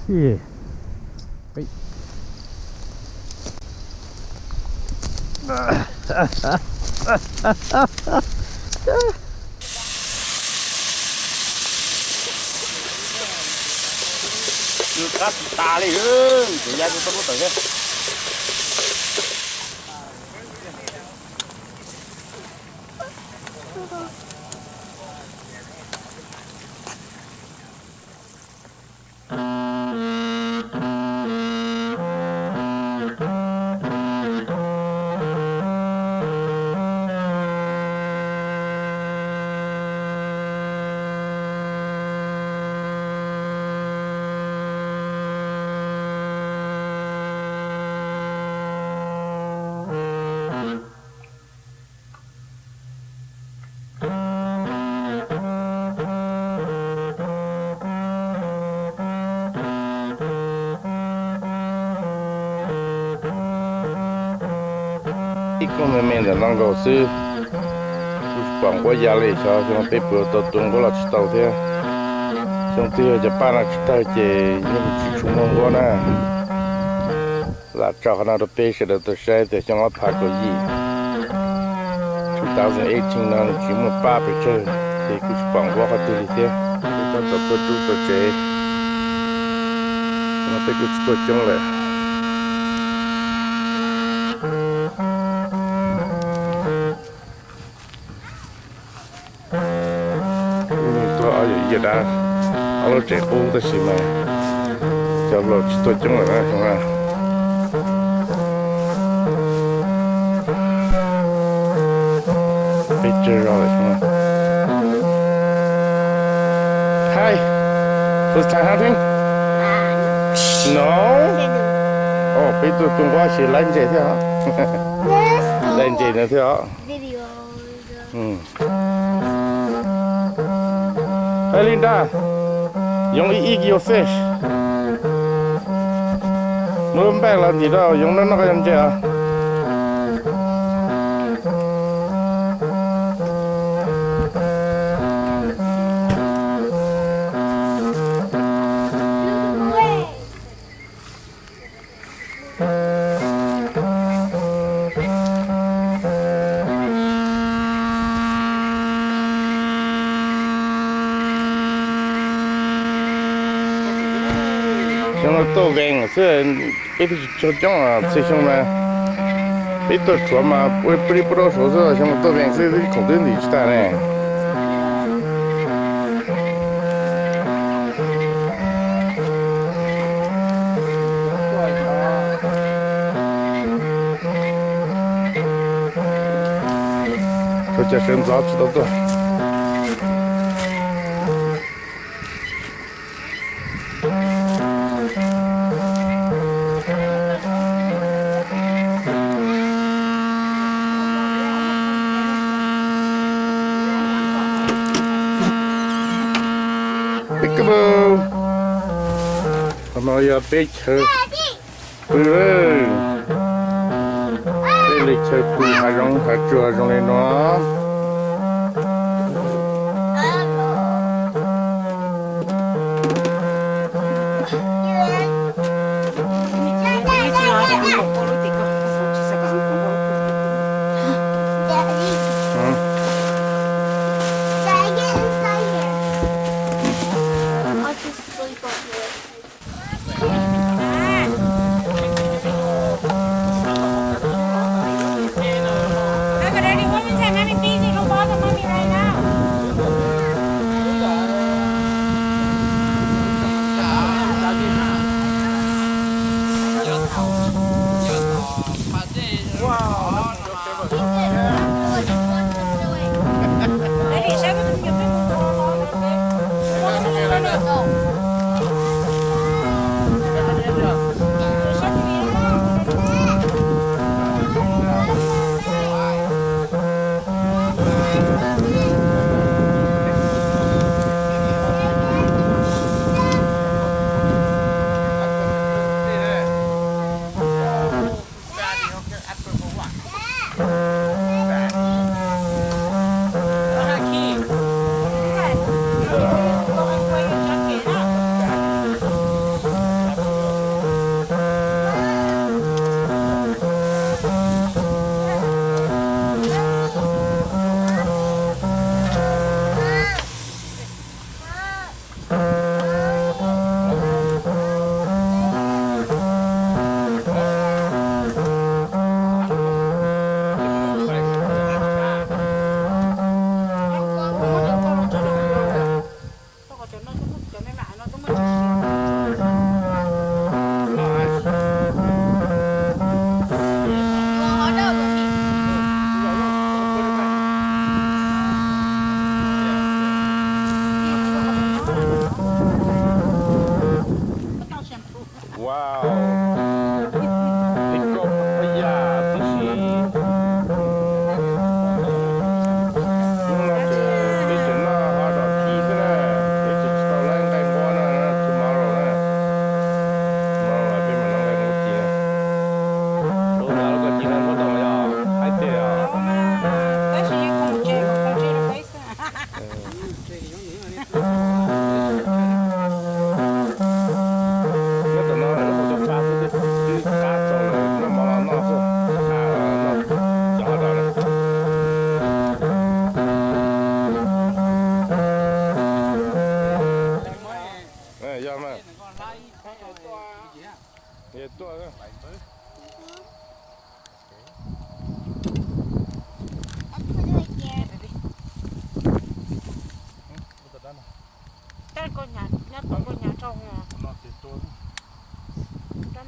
Ej. Qab tsis tas li, ces ya rau tau lub tawm thiab. Ib koog me me ntawm no nkaus xwb, kuj tsis pom nquab ya li. Xyov xyoo no peb puas tau tu nquab los tsis tau thiab. Xyoo twg yog cov paj no tsis tawg ces yeej tsis tshua muaj nquab na. Lam tso qhov no rau peb sawv daws tau saib tias xyoo ob phav kaum yim, two thousand eighteen no nws tsis muaj paj pes tsawg ces kuj tsis pom nquab qhov twg li thiab. Kuj tab tom tuaj rub tau tsev, no peb kuj tsis tuaj coob lawm. Tuaj ob yawm yij dab, ob lub tsev qub tab sis mas cov laus tsis tuaj coob lawm na xyoo no. Peb tsawg zog lawm xyoo no. Hi, first time hunting? No. Oh, peb tuaj tu nquab xyov laiv ntses thiab os. Laiv ntses no thiab os. Hej Linda, yoov eat your fish. Muab lub npaj los ntim rau yoov noj noj koj cov ntses os. Xyoo no tuaj vees xwb, peb twb tsis tshua coob, txhua xyoo mas peb tuaj tshuav mas ua plig puag rau saud xwb, xyoo no tuaj vees xwb twb khoom twb ntim tsis tag ne. Tshuav cov sawv ntxov tsis tau tuaj. Peb kb, qhov no yog peb chaw pw lawm. Peb li chaw pw hav zoov hav tsuag zoo li no. Wow, ib kauj phaj yaj tib si. Hnub no ces peb tseem noj hov dom ci xwb na, peb tseem tsis tau laib nqaij nquab no, tomorrow na. Tomorrow peb mam noj nqaij nquab ci na. Tus ntawd koj ci nqaij nquab tau yog haib tiag os. Nyob tom no lawv ua cov pa xwb, twb qab txaus lawm, noj mov los noj xwb, noj cov hov dom na. Yog mas, tuaj. Nyob tom koj nyav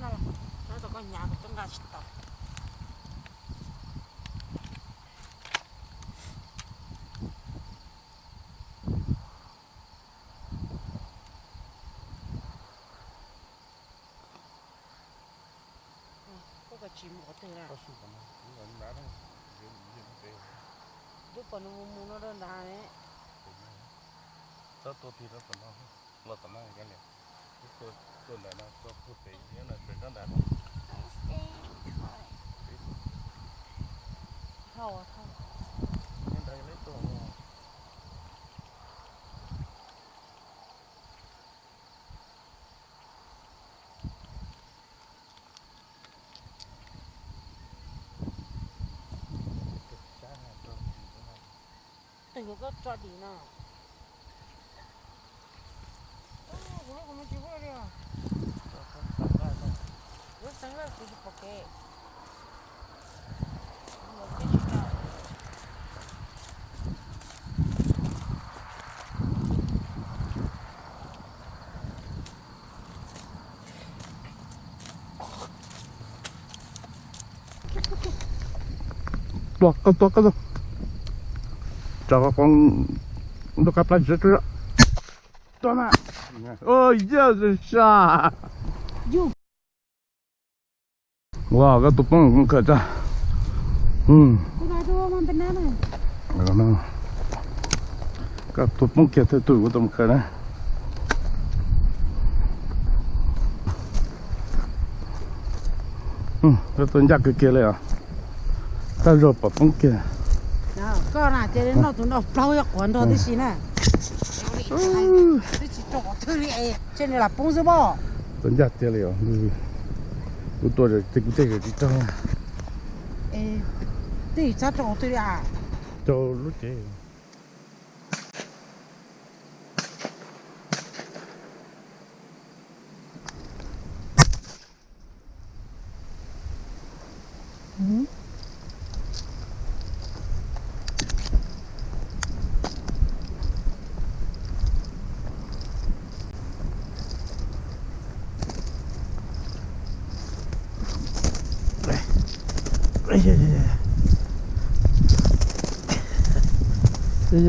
rau, nyob tom koj nyav kuv twb nqa tsis tau. Koj tsis mus qhov twg na? Twb pom nws mus mus no rau nrad ne. Txhob tua tig rau tom no, los tom no li. Twb tua ntawm no tua puag pem nyob no tsuas nyob ntawd. Thauj, thauj. Nyob ntawd yog leb tuaj. Tus yuav koj tso dim no. Kuv lub kuv me tsis huaj li os. Lub xeev lawm kuv tsis pom kev. Tua, tua, tua. Tso qhov qoov ntuj qab plab tsis tsuag. Tua mas. Ua yog sa. Ua koj tua poob khaws tso. Koj tua poob kiag thawj tug kuv tua mus khaws na. Koj tua ncaj kawg kiag li os. Tag zog pom poob kiag. Koj na cia li noj tus noj plaub yog quav nrog tib si na. Twb tsis rau qhov twg li es cia li lam poob xwb pob. Tua ncaj tiag li os. Kuv tua ces kuv tej zaum tsis raug. Twb tsis txhob rau qhov twg li a. Rau lub cev. Sim, qis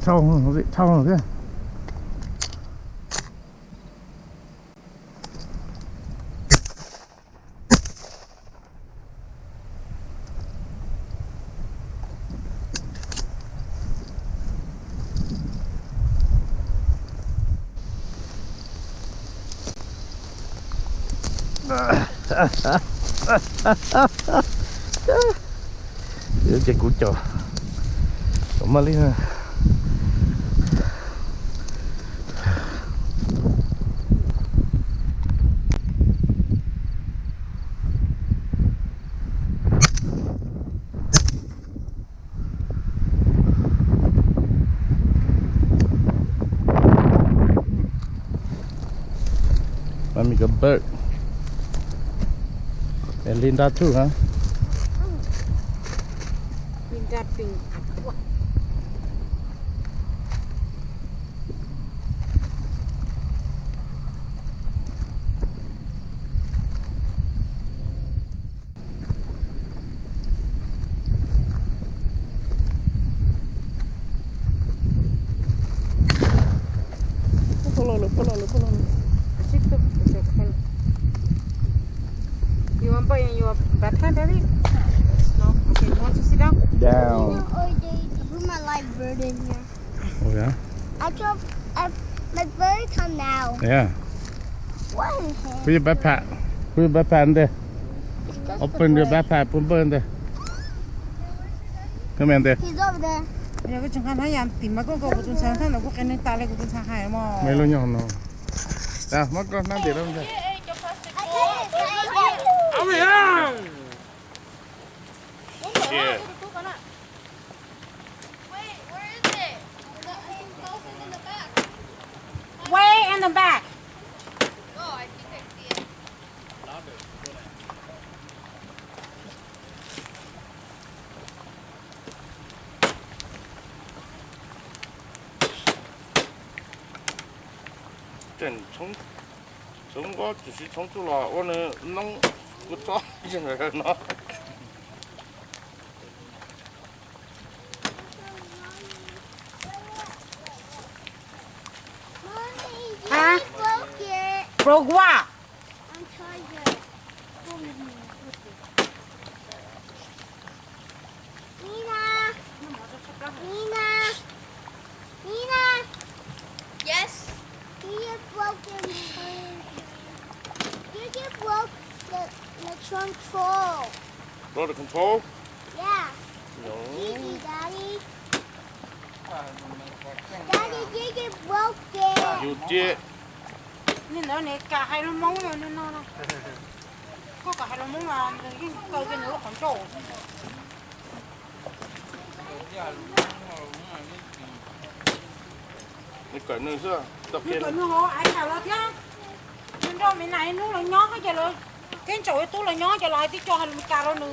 dhau, qis dhau thiab. Ces kuv caum, caum maj li na. Mami got bird. Linda too, huh? Linda pink. Your backpack, Daddy? No? Okay, you want to sit down? Down. Or they put my light bird in here. Oh, yeah? I told, I, my bird come now. Yeah. What in here? Put your backpack. Put your backpack in there. It's just Open your backpack. Put bird in there. Come in there. He's over there. Yog koj tseem qab hnab yas tim mas koj nkaus kuv tus ntxhais thaj ntawd kuj qe neeg tas li kuv tus ntxhais hais mas. Me lub nyob no. Muab koj hnab ntim rau ntag. Way in the back. Txhoov nqo tsis siv txhoov txuj los ua nws noob kuv txob no. Huh? Broke what? Nina, Nina, Nina. Yes. You just broke the, you just broke the, the control. Broke the control? Yeah. No. It's easy, Daddy. Daddy, you just broke it. Yus ces. Nim no nws kam hais lus Hmoob no no. Koj kam hais lus Hmoob mas nws yeej kaw kiag nws lub qhov ncauj. Nws kawm nws xwb. Nws kawm nws hauv iPad los thiab. Nws nrog me nas ib hnub los nyob ces lawv, Keeb Ntsaum ib tug los nyob ces lawv hais tib co hais lus Meskas rau nws.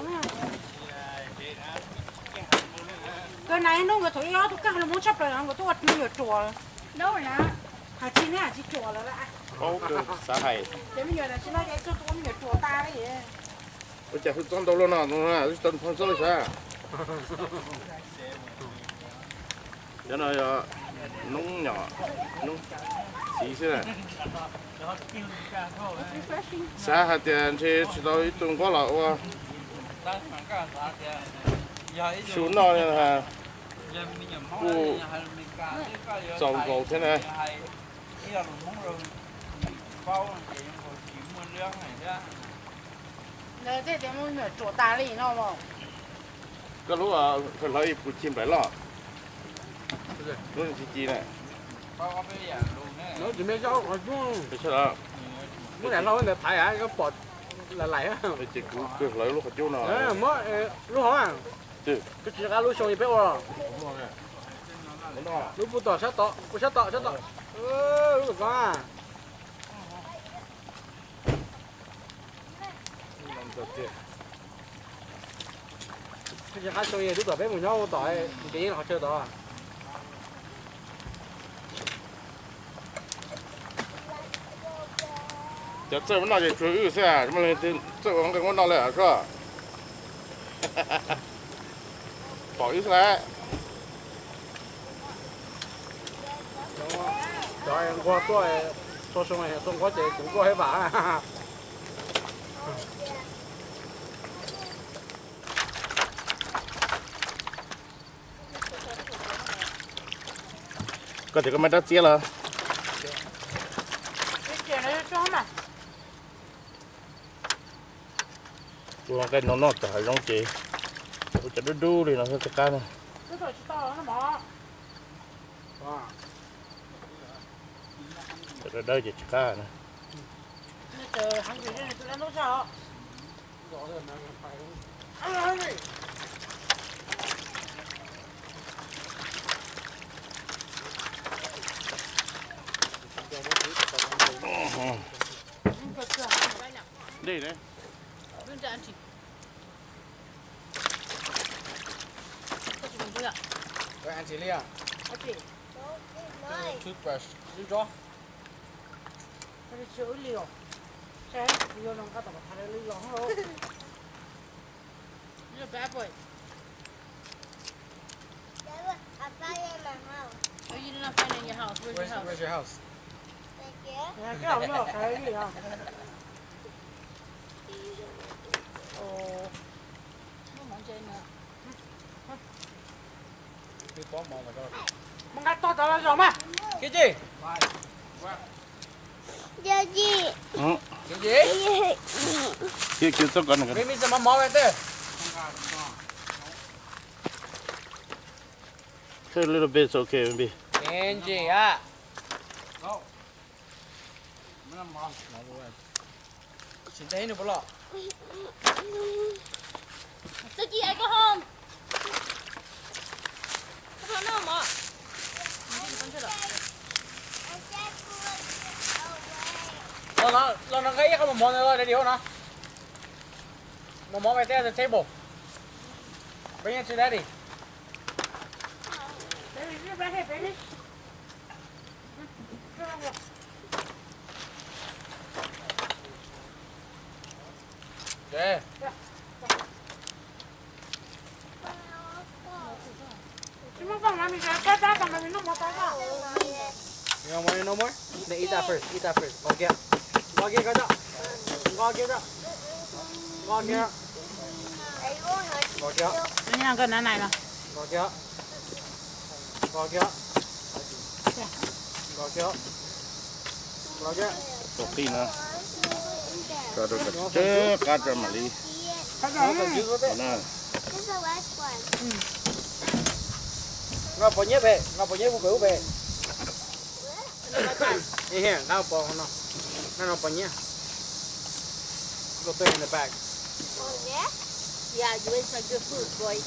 Nkawd nas ib hnub nkawd thaum ib ob tug kawg hais lus Hmoob tshaj plaws, nkawd tuaj ua me nyuam ruam. Hais tsis neb hais tsis ruam lawm. Ces me nyuam tsis no ces txog tus ua me nyuam ruam tas li. Ua cas hu txob ntau luaj no, tsis tau nws phone xwb sav. Cov no yog noob nyom, noob txiv xwb na. Xav hais tias ntshe tsis tau ib tug nquab los ua su noj li, kuj txaus nkaus thiab na. Koj lub hlawv ib puas ci nplaim loj. Lub ci ci na. Muab daim hlau ntawd thaiv, koj pom lais lais. Ces kuv kawg hlawv lub qhov cub no. Muab lub hauv, koj tsis nqa lub xyoo peb ua. Lub puag tom sab tod, puag sab tom, sab tom. Lub tom. Koj tsis nqa xyoo, twb tom peb mus nyob tom, ces yeej qhov chaw tod. Cov txawj muab noj ces tsuas wb xwb, txawj ua nqaij muab noj lawm soj. Pom wb xwb lawm. Cov nquag tuaj, txhua xyoo tuaj nquab ces kuv nquag ib vam. Koj tias koj muaj rab txiab los? Ua nqaij no noj tom hav zoov ces ua cov dub dub li no thiaj qab na. Cov dawb dawb ces tsis qab na. Dej ne. Auntie Lia, toothbrush ib tsob. You're a bad boy. Oh, you did not find it in your house. Where's your house? Where's your house? Right there. Cái hộp nó ở cái gì hả? Mus nqa tog rov los zog mas. Kiv ci. Kiv ci. Kiv ci. Kiv ci txhob kov nws. Bring me some more water. A little bit is okay, maybe. Kiv ci a. Tsis ntev nws puas los? Suki, I go home. Go home no, mom. Los no, los no nqa ib qho mov mov ntawd los daddy hauv no. Mov mov right there at the table. Bring it to daddy. Baby, right here, baby. Nqa kiag, nqa kiag, nqa kiag, nqa kiag, nqa kiag, nqa kiag, nqa kiag, nqa kiag, nqa kiag, nqa kiag, nqa kiag. Tau qij na, tso rau kom tsawg qab tso mam li na. Nqa pos nyiab pem, nqa pos nyiab pem ub pem. Nqa pos no, nqa no pos nyiab. Go put in the bag. Yeah, you waste my good food, boy.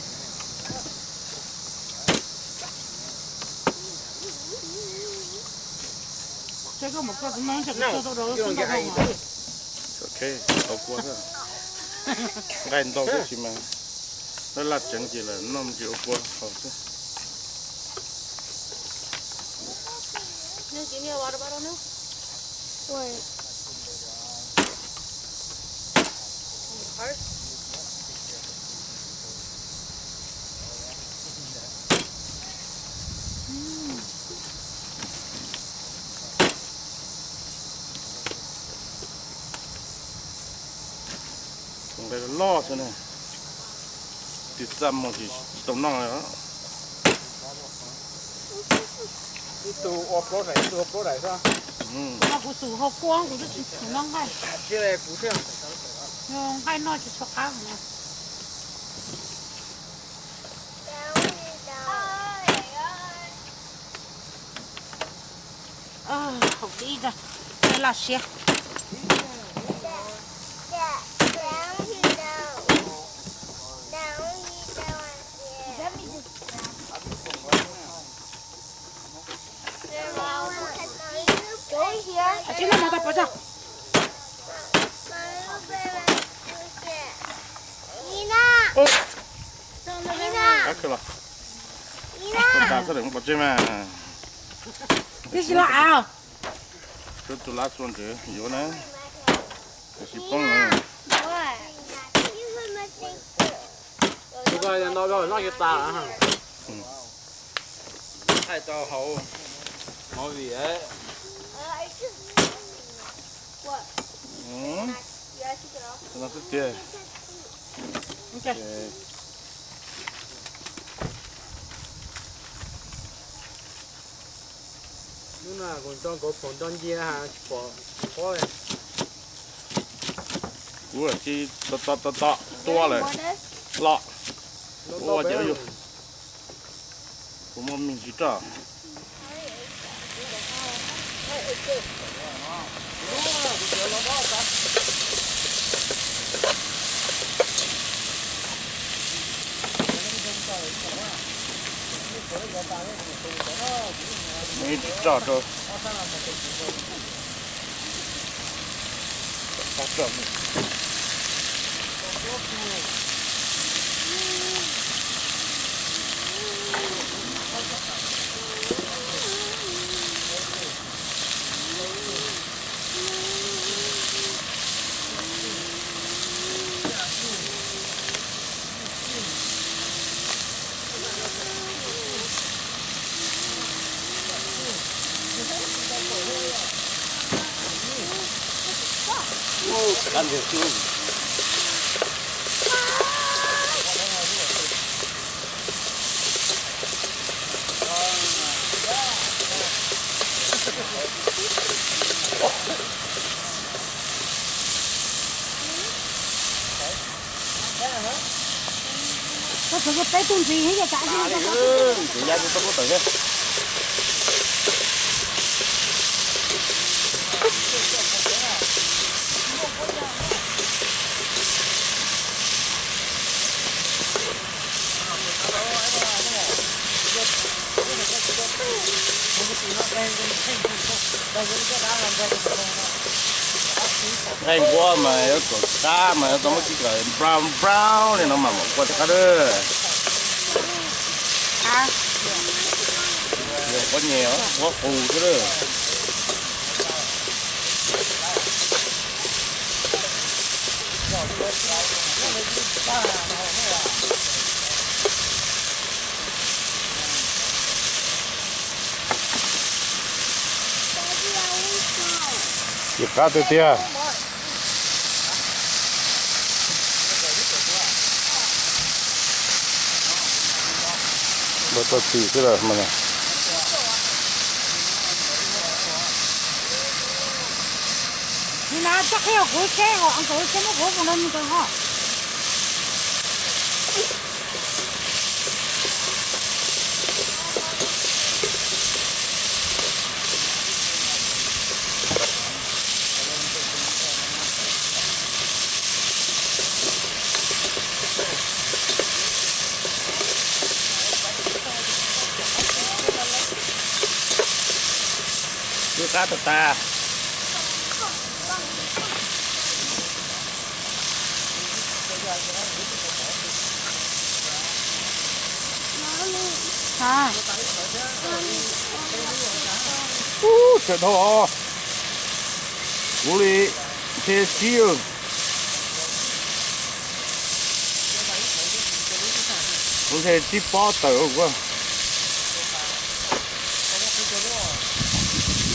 Ok, ua kua xwb. Nqaij ntau tib si mas, laj laj tseev ces lawv noj tsis ua kua haus xwb. Tus nqaij loj xwb na, twb txaj muag tsis tau noj li. Ib tug ua plaub daim, ib tug ua plaub daim xwb. Kuv xum hau kua, kuv twb tsis xum noj nqaij. Nqaij noj tsis tshua qab na. Haum li, laj siab. Tsis noj mov tau pov tseg. Ab, kawg los. Tus tas xwb lawm pov tseg mas. Twb tsis los av. Tus last one ntawd yuav na. Tiam sis poob na. Tus ko no noj tsis tas. Thaij tau hauv movie. No xwb tiag. Hnub no kuv nrog nkawd pom nrog ncia tsis pom pob. Kuv tsis to to to to tua lawm. Los ua ces yus, kuv muaj me ntsis roj. Muaj ib ris roj rau. Peb tug ntxiv, tus ya tau lub tawm thiab. Nqaij nquab mas yuav kom qab mas yuav tau muab tib kom brown brown li no mas mam ua rov qab lawm. Nquab nyem, nquab qus xwb lawm. Tsis qab tiag tiag. Ua tau txim xwb los mas. Nim no txoj qhia kuv seb, kuv seb muab kuv mus no mus tau ho. Wb qab tag tag. Ub, tseem dhau os. Kuv li ntshe tsib, kuv ntshe tsib pob tawm kuv.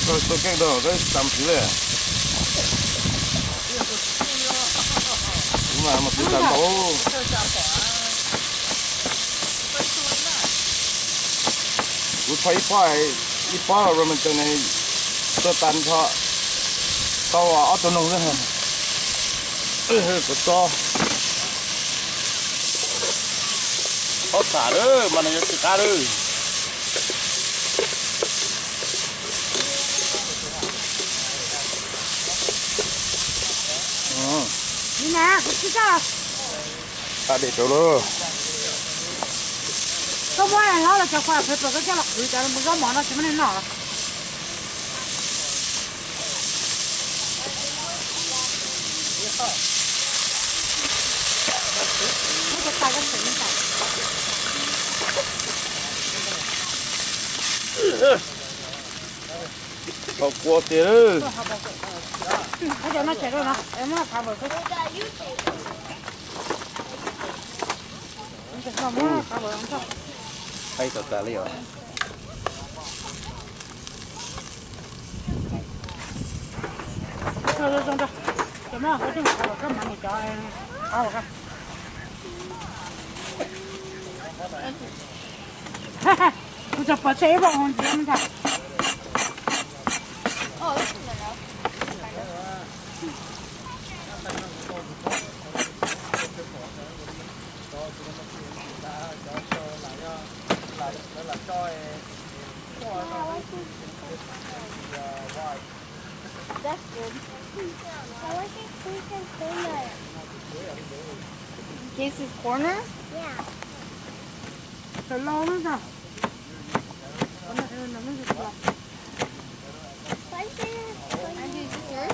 Tau keej rau peb tam kiv li. Kuv mas mus tiv tas ntaus. Kuv txhob ib pob, ib pob Remington tuaj tas nrho tau ob tug noog xwb. Kuv tso ob tham lawm mas nws yuav tsis qab lawm. Li na, kuv tsis tso. Qab dej rau lauj. Koj muab hlob los cov kua phev pes koj coj los qhwv cov zaub mov no tsis muaj neeg noj. Thaum kua tiag. Hais tau tas li os. Kuv txog pov tseg ib pliag ntxiv me ntxhais. That's good. I want to see some corner. Casey's corner? Yeah. Spicy. Spicy.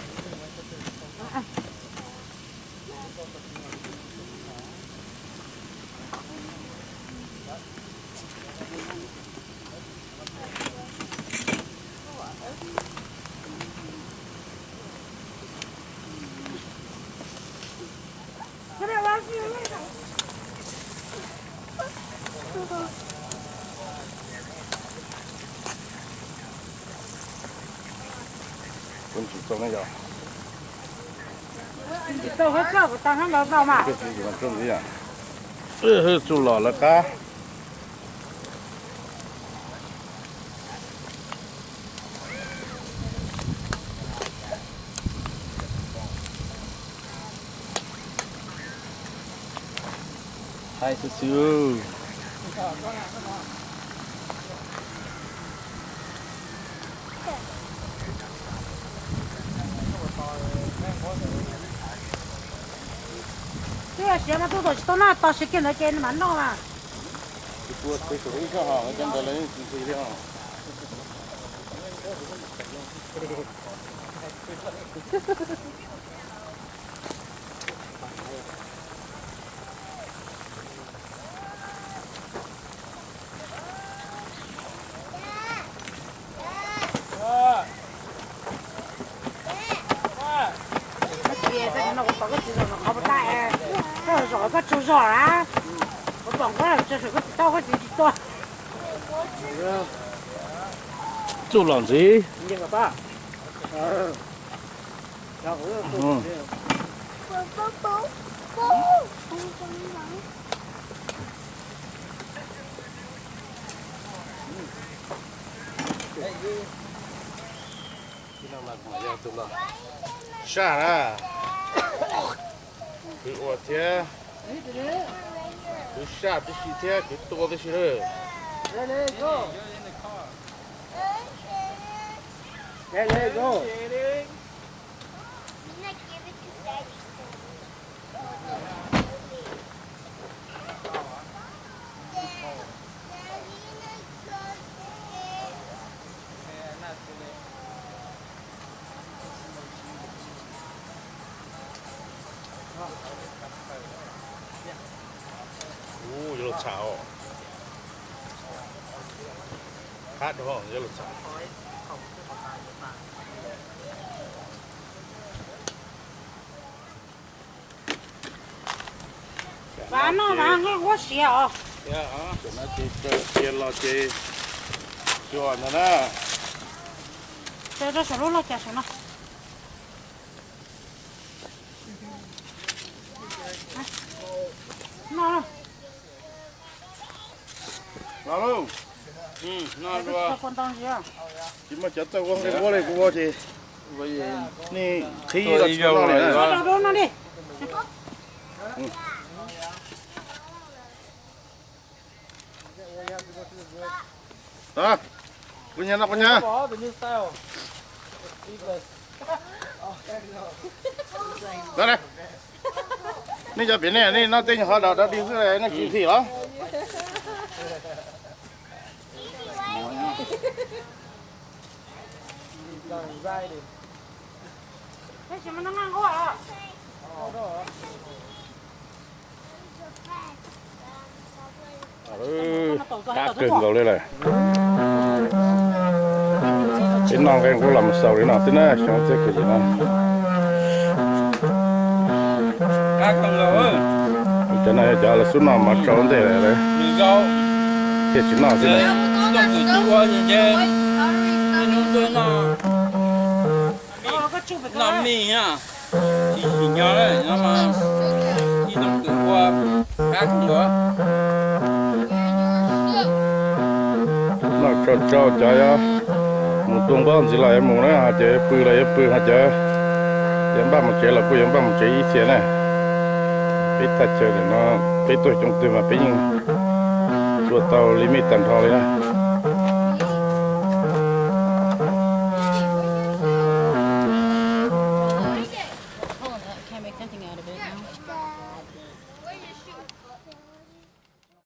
Kuv tsis tau ne yog. Tsis tau, kuv tau hab ntau tau mas. Tsuj los lawv qab. Xwb xwb. Twb yog siav mas tuaj tom tsis tau noj, tos siav kiag ntawd ces nws mam noj mas. Ib tug cov ntawd lawv tsis ntxim li os. Koj tsis zom, koj tsaug zog na. Kuv pom koj tsaug zog, koj tsis tau, koj tsis tsis tua. Txuj lom ntxiv. Saj na, kwv ua thiab, kwv saj tib si thiab kwv tua tib si lawm. Ub, yuav luag txham os. Qab dhau yuav luag txham. Vam no mas nqaij nquab siav os. Cia los ces xyuas ntag na. Rau saum lub laj cas saum no. No. Los lauj. No dua. Tsis muaj cov txawj ua nqaij nquab li kuv ua ces nej qhib los tsis tau noj li na. Kuv nyab no, kuv nyab. Nej cov pem nej, nej noj tej nyuag hot dog dog dig xwb nej tsis phim los? Qab kawg nkaus li lawm. Peb noj nqaij nquab los mus xaus li no xwb na, xyov txij kwv yim no. Cov no yog cov lawv xub noj mov tsau ntej lawm thiaj tsis noj xwb na. Noj mij, tsis sim nyo no mas ib tug kwv ua qab kawg nkaus. Noj tsau tsau cov yuav mus tua nqaij ntxiv los yuav mus na, hos cov yuav pw los yuav pw, hos cov yuav npaj mus tsev los kuj yuav npaj mus tsev ib txhia na. Peb thaj chaw ntawm no peb tuaj coob twg mas peb yeej tua tau li mij tag nrho li na.